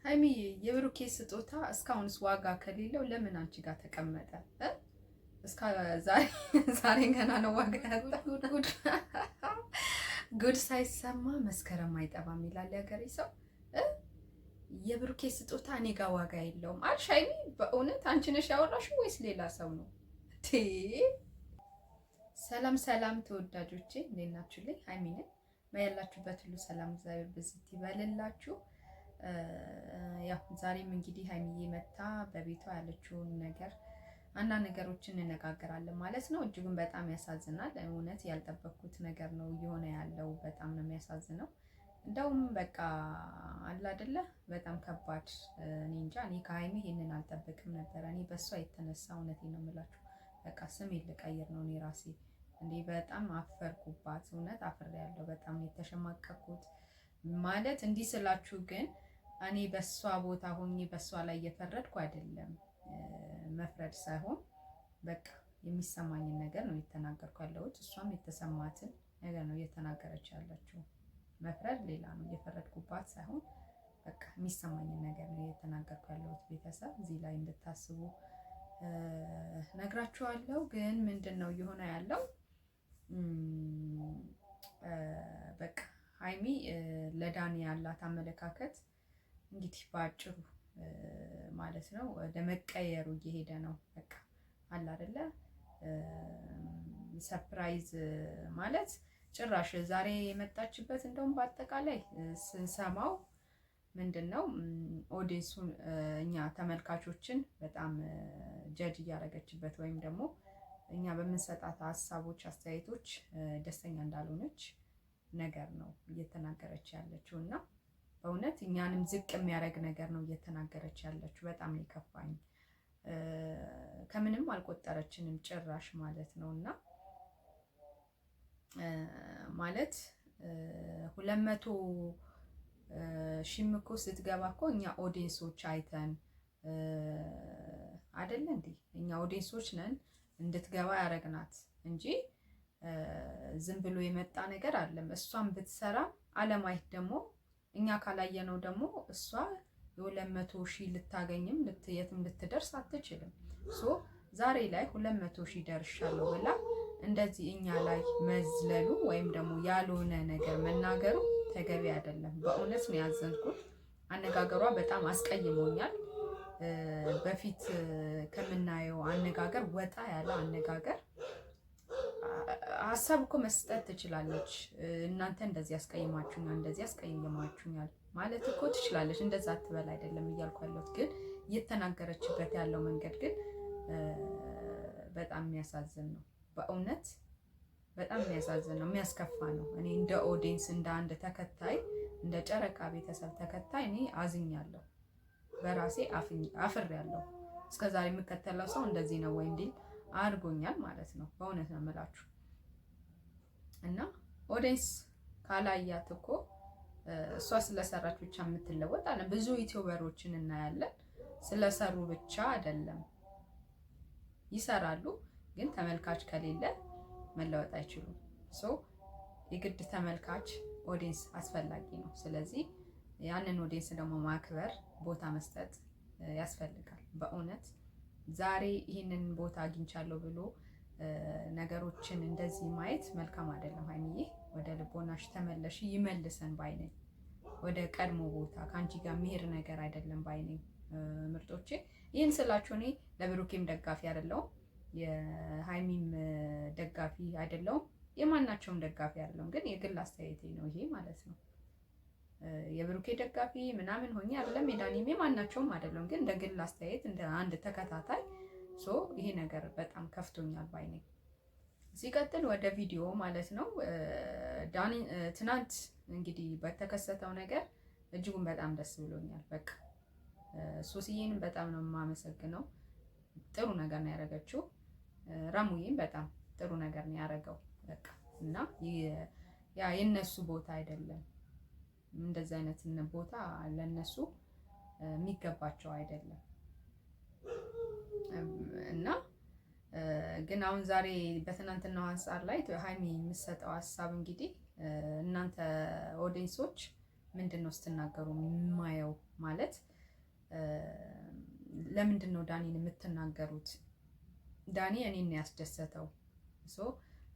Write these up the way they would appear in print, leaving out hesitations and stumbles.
ሀይሚዬ የብሩኬ ስጦታ እስካሁንስ ዋጋ ከሌለው ለምን አንቺ ጋር ተቀመጠ? እስከ ዛሬ ገና ነው ዋጋ ያጣ። ጉድ ጉድ ሳይሰማ መስከረም አይጠባም ይላል ያገሬ ሰው። የብሩኬ ስጦታ እኔ ጋር ዋጋ የለውም አልሽ ሀይሚ። በእውነት አንቺ ነሽ ያወራሽው ወይስ ሌላ ሰው ነው? ሰላም ሰላም ተወዳጆቼ እንዴት ናችሁልኝ? ሀይሚ ነኝ። ያላችሁበት ሁሉ ሰላም እግዚአብሔር ብዝት ይበልላችሁ። ያው ዛሬም እንግዲህ ሀይሚዬ መታ በቤቷ ያለችውን ነገር አንዳንድ ነገሮችን እንነጋገራለን ማለት ነው። እጅጉን በጣም ያሳዝናል። እውነት ያልጠበቅኩት ነገር ነው እየሆነ ያለው። በጣም ነው የሚያሳዝነው። እንደውም በቃ አለ አይደለ በጣም ከባድ። እኔ እንጃ፣ እኔ ከሀይሚ ይሄንን አልጠብቅም ነበረ። እኔ በእሷ የተነሳ እውነቴን ነው የምላችሁ በቃ ስሜን ልቀይር ነው እኔ ራሴ እንዴ። በጣም አፈርኩባት፣ እውነት አፍሬያለሁ። በጣም የተሸማቀቅኩት ማለት እንዲህ ስላችሁ ግን እኔ በሷ ቦታ ሆኜ በሷ ላይ እየፈረድኩ አይደለም። መፍረድ ሳይሆን በቃ የሚሰማኝን ነገር ነው እየተናገርኩ ያለሁት። እሷም የተሰማትን ነገር ነው እየተናገረች ያለችው። መፍረድ ሌላ ነው፣ እየፈረድኩባት ሳይሆን በቃ የሚሰማኝን ነገር ነው እየተናገርኩ ያለሁት። ቤተሰብ እዚህ ላይ እንድታስቡ ነግራችኋለሁ። ግን ምንድን ነው እየሆነ ያለው? በቃ ሀይሚ ለዳኒ ያላት አመለካከት እንግዲህ በአጭሩ ማለት ነው ወደ መቀየሩ እየሄደ ነው። በቃ አለ አይደለ surprise ማለት ጭራሽ ዛሬ የመጣችበት እንደውም በአጠቃላይ ስንሰማው ምንድን ነው audience ኡን እኛ ተመልካቾችን በጣም ጀጅ እያደረገችበት ወይም ደግሞ እኛ በምንሰጣት ሀሳቦች፣ አስተያየቶች ደስተኛ እንዳልሆነች ነገር ነው እየተናገረች ያለችው እና በእውነት እኛንም ዝቅ የሚያደርግ ነገር ነው እየተናገረች ያለችው። በጣም ነው የከፋኝ። ከምንም አልቆጠረችንም ጭራሽ ማለት ነው። እና ማለት 200 ሺህም እኮ ስትገባ እኮ እኛ audience ኦች አይተን አይደለ እንዴ? እኛ audience ኦች ነን እንድትገባ ያደረግናት እንጂ ዝም ብሎ የመጣ ነገር አለም። እሷን ብትሰራ አለማየት ደግሞ እኛ ካላየነው ደግሞ እሷ የ200,000 ልታገኝም የትም ልትደርስ አትችልም። So ዛሬ ላይ 200,000 ደርሻለሁ ብላ እንደዚህ እኛ ላይ መዝለሉ ወይም ደግሞ ያልሆነ ነገር መናገሩ ተገቢ አይደለም። በእውነት ነው ያዘንኩት። አነጋገሯ በጣም አስቀይሞኛል። በፊት ከምናየው አነጋገር ወጣ ያለ አነጋገር ሀሳብ እኮ መስጠት ትችላለች። እናንተ እንደዚህ ያስቀይማችሁኛል፣ እንደዚህ ያስቀይማችሁኛል ማለት እኮ ትችላለች። እንደዛ አትበል አይደለም እያልኩ ያለሁት፣ ግን እየተናገረችበት ያለው መንገድ ግን በጣም የሚያሳዝን ነው። በእውነት በጣም የሚያሳዝን ነው፣ የሚያስከፋ ነው። እኔ እንደ audience እንደ አንድ ተከታይ እንደ ጨረቃ ቤተሰብ ተከታይ እኔ አዝኛለሁ፣ በራሴ አፍሬያለሁ። እስከዛሬ የምከተለው ሰው እንደዚህ ነው ወይ እንዲል አድርጎኛል ማለት ነው። በእውነት ነው የምላችሁ። እና audience ካላያት እኮ እሷ ስለሰራች ብቻ የምትለወጥ አለ። ብዙ YouTuber ኦችን እናያለን። ስለሰሩ ብቻ አይደለም ይሰራሉ፣ ግን ተመልካች ከሌለ መለወጥ አይችሉም። So የግድ ተመልካች audience አስፈላጊ ነው። ስለዚህ ያንን audience ደግሞ ማክበር፣ ቦታ መስጠት ያስፈልጋል። በእውነት ዛሬ ይህንን ቦታ አግኝቻለሁ ብሎ ነገሮችን እንደዚህ ማየት መልካም አይደለም። ሀይሚዬ ወደ ልቦናሽ ተመለሽ፣ ይመልሰን ባይ ነኝ። ወደ ቀድሞ ቦታ ከአንቺ ጋር የሚሄድ ነገር አይደለም ባይ ነኝ። ምርጦቼ ይህን ስላችሁ እኔ ለብሩኬም ደጋፊ አይደለሁም፣ የሀይሚም ደጋፊ አይደለሁም፣ የማናቸውም ደጋፊ አይደለሁም። ግን የግል አስተያየቴ ነው ይሄ ማለት ነው። የብሩኬ ደጋፊ ምናምን ሆኜ አይደለም፣ የዳኒም የማናቸውም አይደለሁም። ግን እንደ ግል አስተያየት እንደ አንድ ተከታታይ so ይሄ ነገር በጣም ከፍቶኛል ባይ ነኝ። ሲቀጥል ወደ ቪዲዮ ማለት ነው። ዳኒ ትናንት እንግዲህ በተከሰተው ነገር እጅጉን በጣም ደስ ብሎኛል። በቃ ሶስዬንም በጣም ነው የማመሰግነው። ጥሩ ነገር ነው ያደረገችው። ረሙዬም በጣም ጥሩ ነገር ነው ያደረገው። በቃ እና ያ የነሱ ቦታ አይደለም፣ እንደዚህ አይነት ቦታ ለነሱ የሚገባቸው አይደለም። እና ግን አሁን ዛሬ በትናንትናው አንጻር ላይ ሀይሚ የምትሰጠው ሀሳብ እንግዲህ እናንተ audience ኦች ምንድን ነው ስትናገሩ የማየው? ማለት ለምንድን ነው ዳኒን የምትናገሩት? ዳኒ እኔን ያስደሰተው፣ so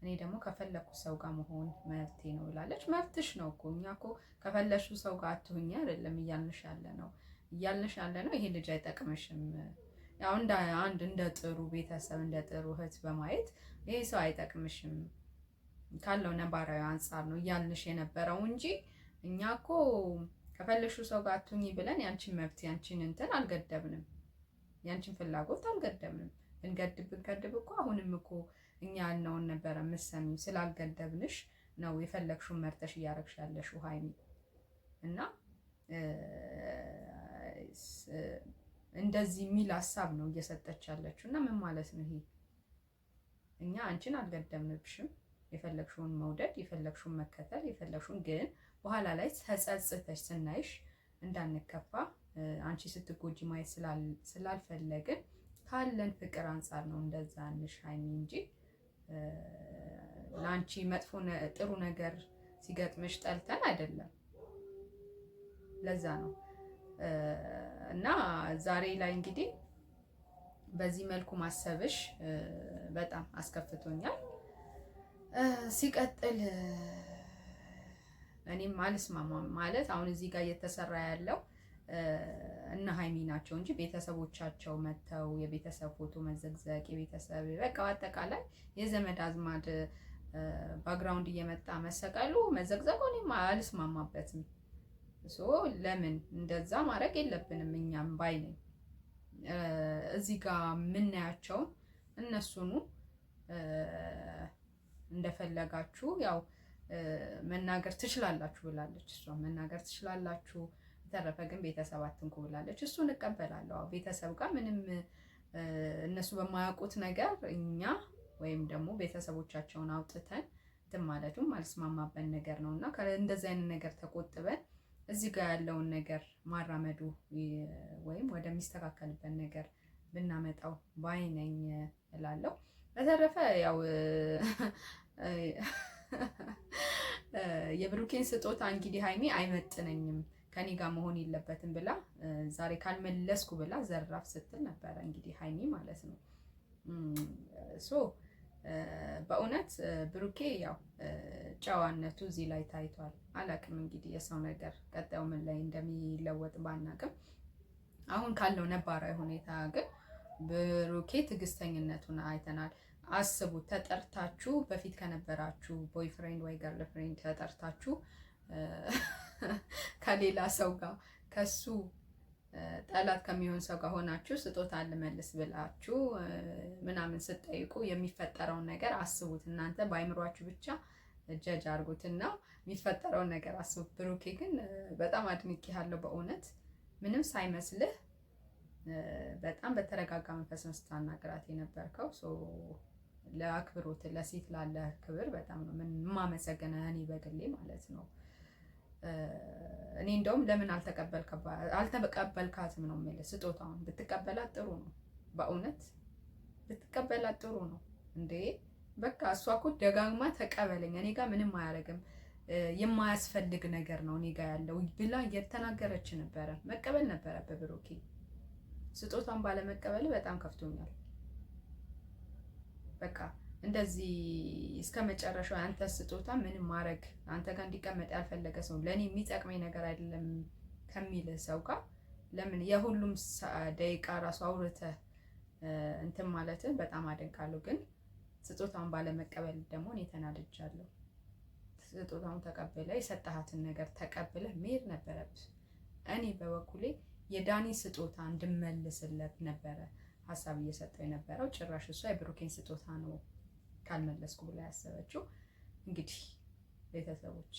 እኔ ደግሞ ከፈለኩ ሰው ጋር መሆን መብቴ ነው ብላለች። መብትሽ ነው እኮ፣ እኛ እኮ ከፈለግሽው ሰው ጋር አትሁኝ አይደለም እያልንሽ ያለ ነው። ይሄ ልጅ አይጠቅምሽም። ያው እንደ አንድ እንደ ጥሩ ቤተሰብ፣ እንደ ጥሩ እህት በማየት ይሄ ሰው አይጠቅምሽም ካለው ነባራዊ አንጻር ነው እያልንሽ የነበረው እንጂ እኛ እኮ ከፈለግሽው ሰው ጋር አትሁኚ ብለን ያንቺን መብት፣ ያንቺን እንትን አልገደብንም። ያንቺን ፍላጎት አልገደብንም። ብንገድብ ብንገድብ እኮ አሁንም እኮ እኛ ያልነውን ነበረ የምትሰሚው። ስላልገደብንሽ ነው የፈለግሽውን መርጠሽ እያረግሽ ያለሽው ሀይሚ። እና እንደዚህ የሚል ሀሳብ ነው እየሰጠች ያለችው። እና ምን ማለት ነው ይሄ? እኛ አንቺን አልገደብንብሽም። የፈለግሽውን መውደድ፣ የፈለግሽውን መከተል፣ የፈለግሽውን ግን በኋላ ላይ ተጸጽተሽ ስናይሽ እንዳንከፋ፣ አንቺ ስትጎጂ ማየት ስላልፈለግን ካለን ፍቅር አንጻር ነው እንደዛ እንሽ ሀይሚ እንጂ ለአንቺ መጥፎ ጥሩ ነገር ሲገጥምሽ ጠልተን አይደለም። ለዛ ነው። እና ዛሬ ላይ እንግዲህ በዚህ መልኩ ማሰብሽ በጣም አስከፍቶኛል። ሲቀጥል እኔም አልስማማም። ማለት አሁን እዚህ ጋር እየተሰራ ያለው እነ ሀይሚ ናቸው እንጂ ቤተሰቦቻቸው መጥተው የቤተሰብ ፎቶ መዘግዘቅ፣ የቤተሰብ በቃ አጠቃላይ የዘመድ አዝማድ background እየመጣ መሰቀሉ፣ መዘግዘቁ እኔም አልስማማበትም። So ለምን እንደዛ ማድረግ የለብንም እኛም ባይ ነኝ። እዚህ ጋር የምናያቸውን እነሱኑ እንደፈለጋችሁ ያው መናገር ትችላላችሁ ብላለች። እሷ መናገር ትችላላችሁ፣ በተረፈ ግን ቤተሰብ አትንኩ ብላለች። እሱን እቀበላለሁ። ቤተሰብ ጋር ምንም እነሱ በማያውቁት ነገር እኛ ወይም ደግሞ ቤተሰቦቻቸውን አውጥተን እንትን ማለቱም አልስማማበት ነገር ነው። እና እንደዚህ አይነት ነገር ተቆጥበን እዚህ ጋር ያለውን ነገር ማራመዱ ወይም ወደሚስተካከልበት ነገር ብናመጣው ባይ ነኝ እላለሁ። በተረፈ ያው የብሩኬን ስጦታ እንግዲህ ሀይሚ አይመጥነኝም፣ ከኔ ጋር መሆን የለበትም ብላ፣ ዛሬ ካልመለስኩ ብላ ዘራፍ ስትል ነበረ እንግዲህ ሀይሚ ማለት ነው። So በእውነት ብሩኬ ያው ጨዋነቱ እዚህ ላይ ታይቷል። አላቅም እንግዲህ የሰው ነገር ቀጣዩ ምን ላይ እንደሚለወጥ ባናቅም አሁን ካለው ነባራዊ ሁኔታ ግን ብሩኬ ትዕግስተኝነቱን አይተናል። አስቡት፣ ተጠርታችሁ በፊት ከነበራችሁ boyfriend ወይ girlfriend ተጠርታችሁ ከሌላ ሰው ጋር፣ ከሱ ጠላት ከሚሆን ሰው ጋር ሆናችሁ ስጦታ ልመልስ ብላችሁ ምናምን ስትጠይቁ የሚፈጠረውን ነገር አስቡት። እናንተ በአይምሯችሁ ብቻ ጀጅ አድርጉትና የሚፈጠረውን ነገር አስቡት። ብሩኬ ግን በጣም አድንቄሃለሁ በእውነት። ምንም ሳይመስልህ በጣም በተረጋጋ መንፈስ ነው ስታናግራት የነበርከው። ለአክብሮት፣ ለሴት ላለ ክብር በጣም ነው የማመሰግነህ እኔ በግሌ ማለት ነው። እኔ እንደውም ለምን አልተቀበልካትም ነው የምልህ። ስጦታውን ብትቀበላት ጥሩ ነው። በእውነት ብትቀበላት ጥሩ ነው እንዴ። በቃ እሷ እኮ ደጋግማ ተቀበለኝ፣ እኔ ጋር ምንም አያደርግም፣ የማያስፈልግ ነገር ነው እኔ ጋር ያለው ብላ እየተናገረች ነበረ። መቀበል ነበረብህ ብሩኬ። ስጦታን ባለመቀበል በጣም ከፍቶኛል። በቃ እንደዚህ እስከ መጨረሻው አንተ ስጦታ ምንም ማድረግ አንተ ጋር እንዲቀመጥ ያልፈለገ ሰው፣ ለእኔ የሚጠቅመኝ ነገር አይደለም ከሚል ሰው ጋር ለምን የሁሉም ደቂቃ ራሱ አውርተህ እንትን ማለትን በጣም አደንቃለሁ። ግን ስጦታውን ባለመቀበል ደግሞ እኔ ተናድጃለሁ። ስጦታውን ተቀብለ፣ የሰጠሃትን ነገር ተቀብለ መሄድ ነበረብህ። እኔ በበኩሌ የዳኒ ስጦታ እንድመልስለት ነበረ ሀሳብ እየሰጠው የነበረው። ጭራሽ እሷ የብሩኬን ስጦታ ነው ካልመለስኩ ብላ ያሰበችው። እንግዲህ ቤተሰቦች፣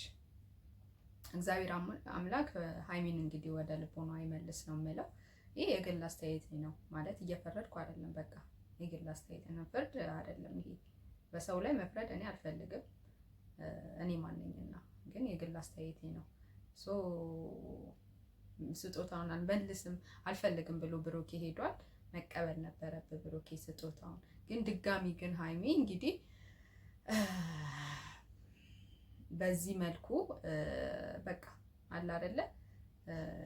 እግዚአብሔር አምላክ ሀይሚን እንግዲህ ወደ ልቦኗ ይመልስ ነው የምለው። ይህ የግል አስተያየት ነው፣ ማለት እየፈረድኩ አይደለም። በቃ የግል አስተያየት ነው፣ ፍርድ አይደለም። ይሄ በሰው ላይ መፍረድ እኔ አልፈልግም። እኔ ማነኝና? ግን የግል አስተያየቴ ነው። So ስጦታውን አልመልስም፣ አልፈልግም ብሎ ብሩኬ ሄዷል። መቀበል ነበረብህ ብሩኬ ስጦታውን። ግን ድጋሚ ግን ሀይሚ እንግዲህ በዚህ መልኩ በቃ አለ አይደለ?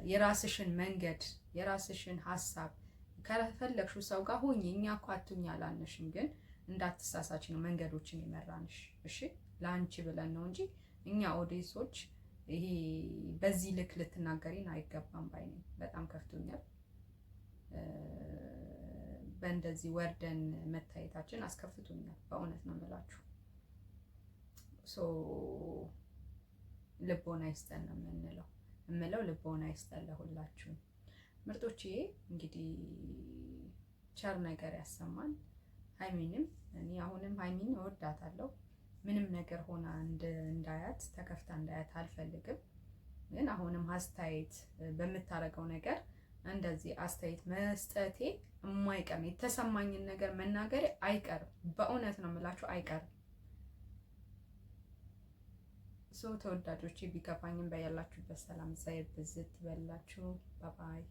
የራስሽን መንገድ፣ የራስሽን ሀሳብ ከፈለግሽው ሰው ጋር ሁኚ። እኛ እኮ አትሁኝ አላልንሽም፣ ግን እንዳትሳሳች ነው መንገዶችን የመራንሽ። እሺ፣ ለአንቺ ብለን ነው እንጂ እኛ audience ኦች ይሄ በዚህ ልክ ልትናገሪን አይገባም ባይ ነኝ። በጣም ከፍቶኛል። በእንደዚህ ወርደን መታየታችን አስከፍቶኛል። በእውነት ነው የምላችሁ። So ልቦና ይስጠን ነው የምንለው፣ የምለው ልቦና ይስጠን ለሁላችሁም ምርጦችዬ። እንግዲህ ቸር ነገር ያሰማን። ሀይሚንም እኔ አሁንም ሀይሚን እወዳታለሁ። ምንም ነገር ሆና እንዳያት፣ ተከፍታ እንዳያት አልፈልግም። ግን አሁንም አስተያየት በምታደርገው ነገር እንደዚህ አስተያየት መስጠቴ የማይቀር፣ የተሰማኝን ነገር መናገሬ አይቀርም። በእውነት ነው የምላችሁ፣ አይቀርም። So ተወዳጆቼ፣ ቢከፋኝም በያላችሁበት ሰላም ብዝት ይበላችሁ። Bye bye.